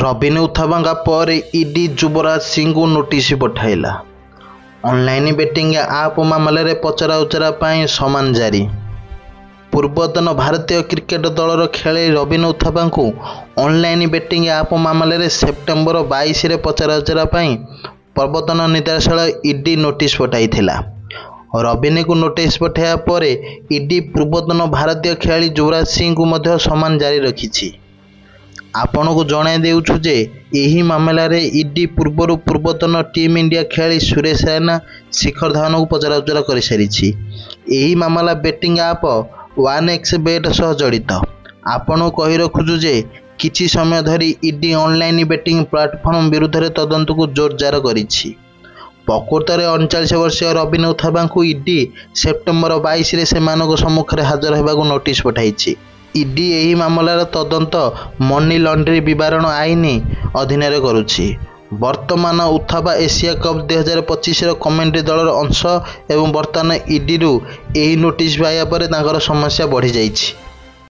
Robin ଉଥାପାଙ୍କ ପରେ ED ଯୁବରାଜ ସିଂଙ୍କୁ notice ପଠାଇଲା। Online betting app ମାମଲାରେ ପଚରାଉଚରା ପାଇଁ ସମନ ଜାରି। ପୂର୍ବତନ ଭାରତୀୟ କ୍ରିକେଟ୍ ଦଳର ଖେଳାଳି ରବିନ ଉଥାପାଙ୍କୁ ଅନଲାଇନ୍ ବେଟିଂ ଆପ୍ ମାମଲାରେ ସେପ୍ଟେମ୍ବର 22ରେ ପଚରାଉଚରା ପାଇଁ ପ୍ରବର୍ତ୍ତନ ନିର୍ଦ୍ଦେଶାଳୟ ଇଡି ନୋଟିସ୍ ପଠାଇଥିଲା। ରବିନଙ୍କୁ ନୋଟିସ୍ ପଠାଇବା ପରେ ଇଡି ପୂର୍ବତନ ଭାରତୀୟ ଖେଳାଳି ଯୁବରାଜ ସିଂଙ୍କୁ ମଧ୍ୟ ସମନ ଜାରି ରଖିଛି। ଆପଣଙ୍କୁ ଜଣାଇ ଦେଉଛୁ ଯେ ଏହି ମାମଲାରେ ଇଡି ପୂର୍ବରୁ ପୂର୍ବତନ ଟିମ୍ ଇଣ୍ଡିଆ ଖେଳାଳି ସୁରେଶ ରାଇନା, ଶିଖର ଧାୱନଙ୍କୁ ପଚରାଉଚରା କରିସାରିଛି। ଏହି ମାମଲା ବେଟିଂ ଆପ୍ 1xBet ସହ ଜଡ଼ିତ। ଆପଣଙ୍କୁ କହି ରଖୁଛୁ ଯେ କିଛି ସମୟ ଧରି ଇଡି ଅନଲାଇନ୍ ବେଟିଂ ପ୍ଲାଟଫର୍ମ ବିରୁଦ୍ଧରେ ତଦନ୍ତକୁ ଜୋରଦାର କରିଛି। ପ୍ରକୃତରେ 39 ବର୍ଷୀୟ ରବିନ ଉଥାପାଙ୍କୁ ଇଡି ସେପ୍ଟେମ୍ବର 22ରେ ସେମାନଙ୍କ ସମ୍ମୁଖରେ ହାଜର ହେବାକୁ ନୋଟିସ୍ ପଠାଇଛି। ଇଡି ଏହି ମାମଲାର ତଦନ୍ତ ମନି ଲଣ୍ଡ୍ରି ନିବାରଣ ଆଇନ ଅଧୀନରେ କରୁଛି। ବର୍ତ୍ତମାନ ଉଥାପା ଏସିଆ କପ୍ 2025ର କମେଣ୍ଟ୍ରି ଦଳର ଅଂଶ ଏବଂ ବର୍ତ୍ତମାନ ଇଡିରୁ ଏହି ନୋଟିସ୍ ପାଇବା ପରେ ତାଙ୍କର ସମସ୍ୟା ବଢ଼ିଯାଇଛି।